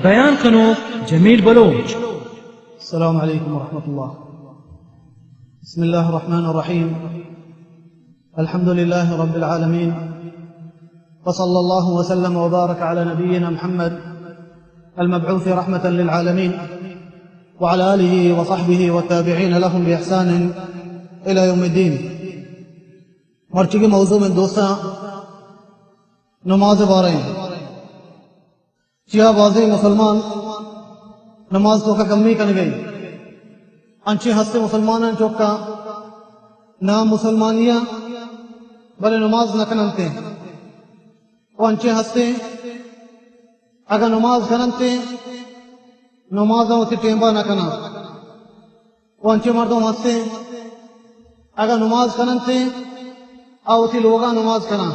بیان کنوک جمیل بلوچ۔ السلام علیکم ورحمۃ اللہ۔ بسم اللہ الرحمن الرحیم۔ الحمد لله رب العالمين، وصلى الله وسلم وبارك على نبينا محمد المبعوث رحمة للعالمين، وعلى آله وصحبه والتابعين لهم بإحسان إلى يوم الدين۔ مرچی کے موضوع من دوستاں نماز بارے چیا بازیں مسلمان نماز توکا کمی کنگئی۔ انچیں ہستیں مسلماناں چوکا نام مسلمانیاں بلے نماز نہ کننتے۔ و انچیں ہستیں اگاں نماز کننتے، نماز وتی ٹیمبا نہ کناں۔ و انچیں مردم ہستیں اگاں نماز کننتے، آ وتی لوگا نماز کناں۔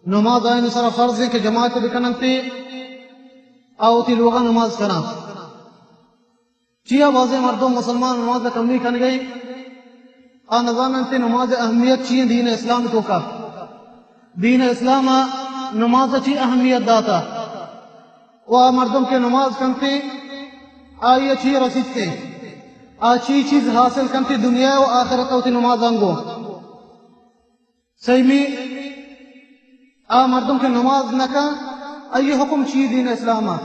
نماز آیانی سرا فرض انت کہ جماعت بکننتے، آ وتی لوگا نماز کناں۔ چیا بازیں مردم مسلمان نماز کمی کنگئی، آ نزاننتے نماز اہمیت چی انت دین اسلام توکا۔ دین اسلام نماز چی اہمیت داتا۔ و آ مردم کہ نماز کنتے، آئی چی رسیتے، آ چی چیز حاصل کنتے دنیا و آخرت وتی نماز انگو۔ سیمی، آ مردم کہ نماز نہ کن، آئی حکم چی دین اسلام؟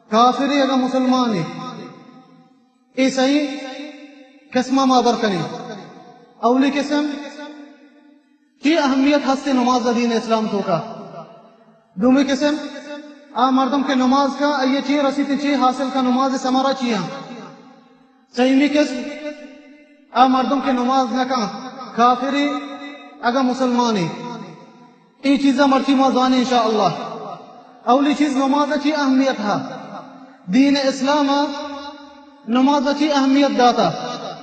کافری اگاں مسلمانی؟ اے سہی قسمہ ما بر کنیں۔ اولی قسم، چی اہمیت ہستے نماز دین اسلام توکا؟ دومی قسم، آ مردم کہ نماز کا، آئی چی رسیتے، چی حاصل کا، نماز ثمرہ چیاں؟ سیمی قسم، آ مردم کہ نماز نہ کن، کافری اگاں مسلمانی۔ اے چیزاں مرچی ما زانیں انشاءاللہ۔ اولی چیز نماز چی اہمیت ہا؟ دین اسلام نماز چی اہمیت داتا؟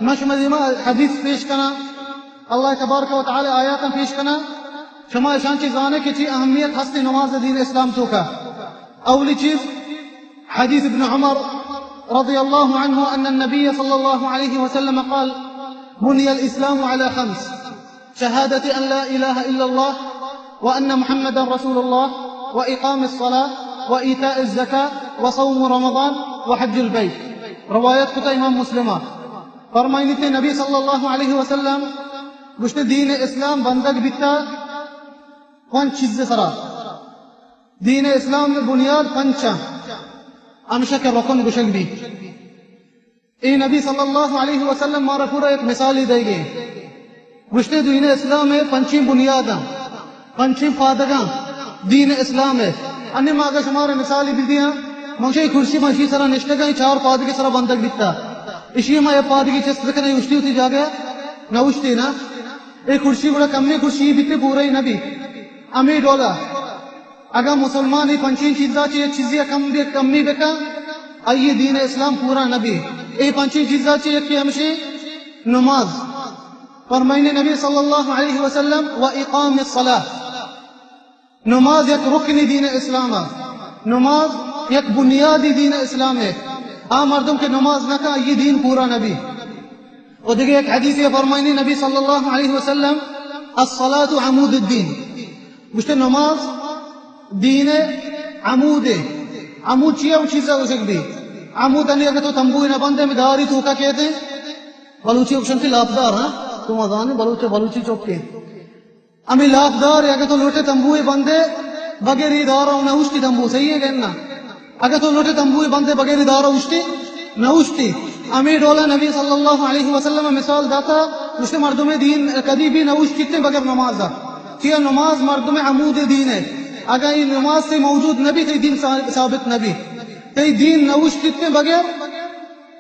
من شما دیما حدیث پیش کناں، اللہ تبارک و تعالی آیاتاں پیش کناں، شما اشان چی زانے کہ چی اہمیت ہستی نماز دین اسلام توکا۔ اولی چیز، حديث ابن عمر رضي الله عنه أن النبي صلى الله عليه وسلم قال: بني الإسلام على خمس، شهادة أن لا إله إلا الله وأن محمدا رسول الله وإقام الصلاة وإيتاء الزكاة وصوم رمضان وحج البيت. روایت کتا امام مسلم۔ فرمائنیتے نبی صلی اللہ علیہ وسلم گوشتے دین اسلام بندگ بیتا پنچ چیز سرا۔ دین اسلام بنیاد پنچ اں، ہمیشہ کہ رکن گوشگ بی۔ اے نبی صلی اللہ علیہ وسلم مارا پورا ایک مثالی دے گئے۔ گوشتے دین اسلام ہے پنچیں بنیاداں، پنچیں پادگاں دین اسلام ہے۔ انی ما اگر شمارا مثالی بدیاں، منشی کرسی منشی سرا نشتگاں، چار پادگی سرا بندگ بیتا۔ اشی ما یہ پادگی چست بکنے، اشتی ہوتی جاگہ نہ اشتی نا۔ اے کرسی گڑا کمیں کرسی بیتے پورا ہی نبی۔ ہمیں ڈولا اگاں مسلمان اے پنچیں چیزاں چہ یک چیزے کم بہ، کمی بکن، آئی دین اسلام پورا نہ بی۔ اے پنچیں چیزاں چہ یکے ہمشی نماز۔ فرمائنے نبی صلی اللہ علیہ وسلم: و اقام الصلاة۔ نماز یک رکن دین اسلام ہے۔ نماز یک بنیادی دین اسلام ہے۔ آ مردم کہ نماز نہ کن، آئی دین پورا نہ بی۔ و دگہ یک حدیثے فرمائنی نبی صلی اللہ علیہ وسلم: الصلاة عمود الدین۔ گوشتے نماز دین عمود ہے۔ عمود چیئے؟ او چیزا گوشگ بی۔ عمود انی اگر تو تمبوی نہ بندے، میں داری توکا کہتے ہیں۔ بلوچی گوشن کہ لاپدار، ہاں؟ تو مزانے بلوچ، بلوچی چوکے۔ ہمے لاپدار اگہ تو لوٹے تمبوئے بندے، بغیر اے دارا نہ اوشتی تمبو، صحیح ہے کہ نہ؟ اگہ تو لوٹے تمبوئے بندے بغیر اے دارا اوشتی، نہ اوشتی۔ ہمے ڈولا نبی صلی اللہ علیہ وسلم مثال داتا، گوشتے مردمے دین کدی بھی نہ اوشتیتے بغیر نمازا۔ چیا نماز مردم عمود دین ہے۔ اگہ اے نماز تئی موجود نہ بی، تئی دین ثا-، ثابت نہ بی۔ تئی دین نہ اوشتیتے بغیر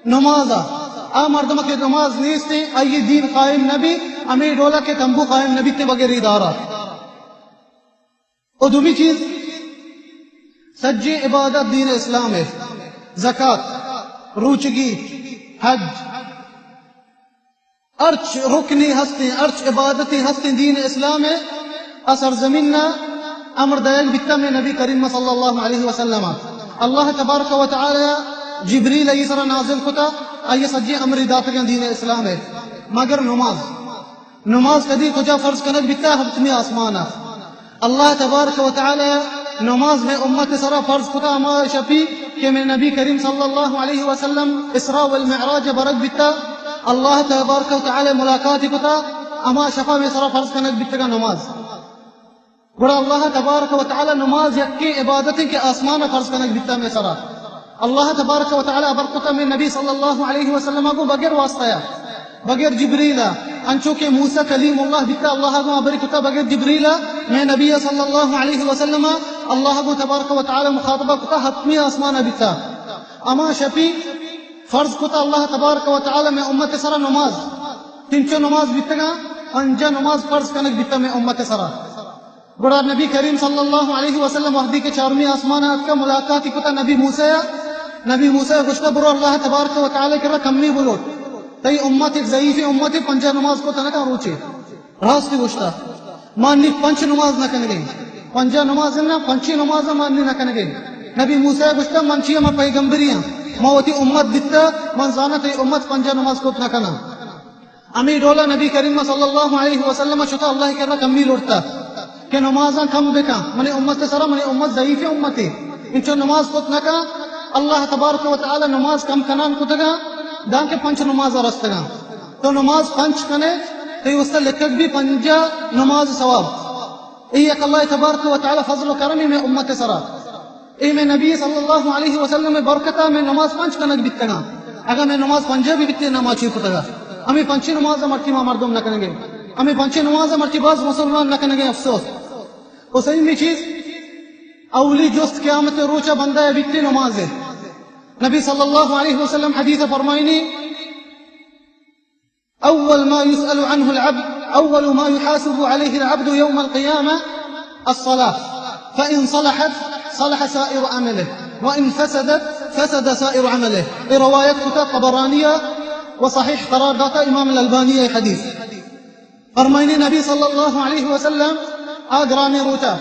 نماز ء۔ آ مردم کہ نماز نیست، آئی دین قائم نہ بی، ہمے ڈولا کہ تمبو قائم نہ بیت بغیر اے دارا۔ و دومی چیز، سجیں عبادت دین اسلام ہے، زکات، روچگی، حج، ہرچ رکنے ہستیں، ہرچ عبادتے ہستیں دین اسلام ہے، آ سرزمین نا امر دئیگ بیتا میں نبی کریم صلی اللہ علیہ وسلم۔ اللہ تبارک و تعالی جبریل ای سرا نازل کتا، آئی سجیں امر داتگاں دین اسلام ہے، مگر نماز۔ نماز کدی کجا فرض کنگ بیتا؟ ہپتمی آسمانا۔ اللہ تبارک و تعالی نماز مئے امت سرا فرض کتا ہما شپی کہ مئے نبی کریم صلی اللہ علیہ وسلم اسراء والمعراج برگ بیتا، اللہ تبارک و تعالی ملاقات کتا، ہما شپا مئے سرا فرض کنگ بیتگا نماز۔ گڑا اللہ تبارک و تعالی نماز یکیں عبادت کہ آسمان فرض کنگ بیتا مئے سرا۔ اللہ تبارک و تعالی ہبر کتا مئے نبی صلی اللہ علیہ وسلم گو بغیر واسطہ یا، بغیر جبریل ءَ، انچو کہ موسی کلیم اللہ بیتا، اللہ گوں ہبر کتا بغیر جبریل ءَ، مئے نبی صلی اللہ علیہ وسلم ءَ اللہ گوں تبارک و تعالی مخاطبہ کتا، حتمی آسمان ءَ بیتا۔ ہما شپی فرض کتا اللہ تبارک و تعالی مئے امت سرا نماز، تنچو نماز بیتگا، پنجاہ نماز فرض کنگ بیتا مئے امت سرا۔ گڑا نبی کریم صلی اللہ علیہ وسلم وہدی کہ چارمی آسمان ءَ اتکا ملاقاتی کتا نبی موسی ءَ، نبی موسی ءَ گوشتا، برو اللہ تبارک و تعالی کرا کمی بلوٹ، تئی امت یک ضعیف امت، پنجاہ نماز کت نہ کن روچے۔ راستی گوشتا، ما نی پنچ نماز نہ کنگیں، پنجاہ نماز نہ، پنچی نماز ما نی نہ کنگیں۔ نبی موسی ءَ گوشتا، من چیا، من پیغمبری ہاں، ما وتی امت دیتا، من زانا تئی امت پنجاہ نماز کت نہ کنا۔ ہمے ڈولا نبی کریم صلی اللہ علیہ وسلم شتا اللہ کرا کمی لوٹتا کہ نمازاں کم بکن، منی امت سرا، منی امت ضعیف امتے، انچو نماز کت نکن۔ اللہ تبارک و تعالی نماز کم کنان کتگا، دانکہ پنچ نماز رستگا۔ تو نماز پنچ کنے، تئی واسطہ لکھگ بی پنجاہ نماز ثواب۔ اے یک اللہ تبارک و تعالی فضل و کرمی مئے امت سرا۔ اے مئے نبی صلی اللہ علیہ وسلم ءِ برکتا مئے نماز پنچ کنگ بیتگاں۔ اگاں مئے نماز پنجاہ بہ بیتیں، نہ ما چے کتگا۔ ہمے پنچیں نماز مرچی ما مردم نہ کنگے۔ ہمے پنچیں نماز مرچی باز مسلمان نہ کنگے، افسوس۔ و سیمی چیز، اولی جست قیامت روچا بندہ بیتیں نماز۔ نبی صلی اللہ علیہ وسلم حدیث فرمائنی، أول ما يسأل عنه العبد، أول ما يحاسب عليه العبد يوم القيامة الصلاة، فإن صلحت صلح سائر عمله، وإن فسدت فسد سائر عمله۔ اے روایت کتا طبرانی ءَ و صحیح قرار داتا امام الالبانی ءَ حدیث۔ فرمائنی نبی صلی اللہ علیہ وسلم، آ گرانیں روچا،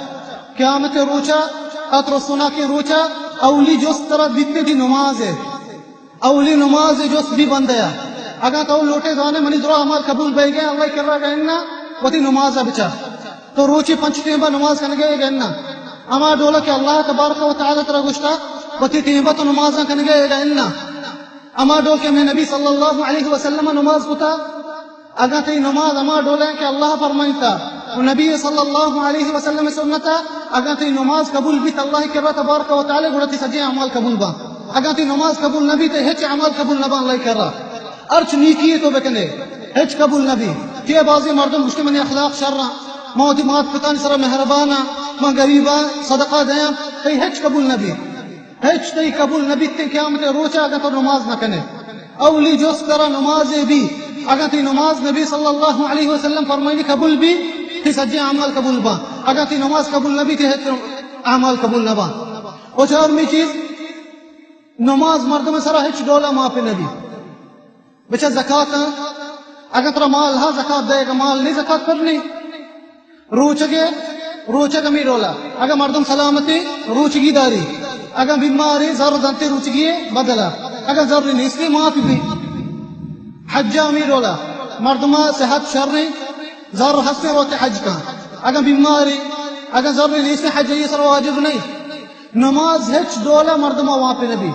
قیامت روچا، آ ترسناکیں روچا، اولی جست ترا بیتے دی نماز ہے۔ اولی نماز جست بی بندیا۔ اگاں تو لوٹے زانے منی درا اعمال قبول بئیگے، اللہ کرا گئے نا، وتی نماز بچا۔ تو روچی پنچ ٹیمبا نماز کنگے گئے نا۔ اما ڈولا کہ اللہ تبارک و تعالی ترا گوشتا، وتی ٹیمبا تو نماز کنگے گئے نا۔ اما ڈول کہ میں نبی صلی اللہ علیہ وسلم نماز کتا، اگاں تئی نماز ہما ڈول ہے کہ اللہ فرمائتا و نبی صلی اللہ علیہ وسلم سنتا، اگاں تئی نماز قبول بیت اللہ کرا تبارک و تعالی، گڑا تئی سجے اعمال قبول با۔ اگاں تئی نماز قبول نہ بیت، ہچ اعمال قبول نہ با اللہ کرا۔ ہرچ نیکی تو بکنے، ہچ قبول نہ بی۔ کہ بعضی مردم گوشتے منی اخلاق شر، ما وتی مات پتانی سرا مہربان، ما غریبا صدقہ دیاں، تئی ہچ قبول نہ بی۔ ہچ تئی قبول نہ بیت قیامت روچا اگاں تو نماز نہ کنے۔ اولی جست ترا نماز بی۔ اگاں تئی نماز نبی صلی اللہ علیہ وسلم فرمائنی قبول بی، تئی سجے اعمال قبول با۔ اگاں تئی نماز قبول نہ بی، تئی ہچ اعمال قبول نہ با۔ و چارمی چیز، نماز مردم سرا ہچ ڈولا معاف نہ بی۔ بچا زکات، اگاں ترا مال ہا زکات دے، اگاں مال نہیں زکات پر نہیں۔ روچگے، روچگ ہمیں ڈولا۔ اگاں مردم سلامتی، روچگی داری۔ اگاں بیماری، زر دنتے روچگی بدلا۔ اگاں زر نیستی، معاف بی۔ حجا ہمیں ڈولا۔ مردم صحت شر، زر ہستے روتے حج کا۔ اگاں بیماری، اگاں زر نیستی، حج یہ سر واجب نہیں۔ نماز ہچ ڈولا مردم واپی نبی۔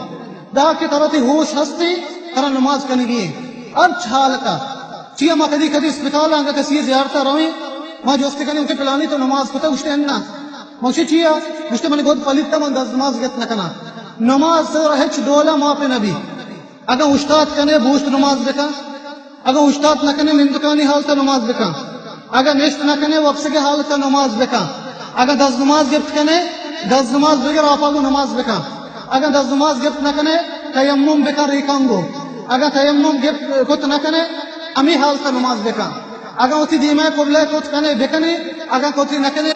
دا کہ ترا تئی ہوش ہستی، ترا نماز کنگی ہے۔ ہرچ حالتا۔ چیا ما کدی کدی اسپتال آنگا کسی زیارتا رویں، ما جوست کنیں کہ پلانی تو نماز کتا؟ گوشتے انا۔ ما گوشے چیا؟ گوشتے منی گود پلیتا، من دست نماز گت نہ کنا۔ نماز ترا ہچ ڈولا معاف نبی۔ اگاں اوشتات کنے، بوشت نماز بکن۔ اگاں اوشتات نہ کنے، نندکانی حالت نماز بکن۔ اگاں نشت نہ کنے، وپسگے حالت نماز بکن۔ اگاں دست نماز گپت کنے، دست نماز بگر، آپا گو نماز بکن۔ اگاں دست نماز گپت نہ کنے، تیمم بکن ریکان گو۔ اگاں تیمم گپت کت نہ کنے، ہمیں حالت نماز بکن۔ اگاں وتی دیمہ قبلہ کت کنے، بکنے۔ اگاں کتی نہ کنے،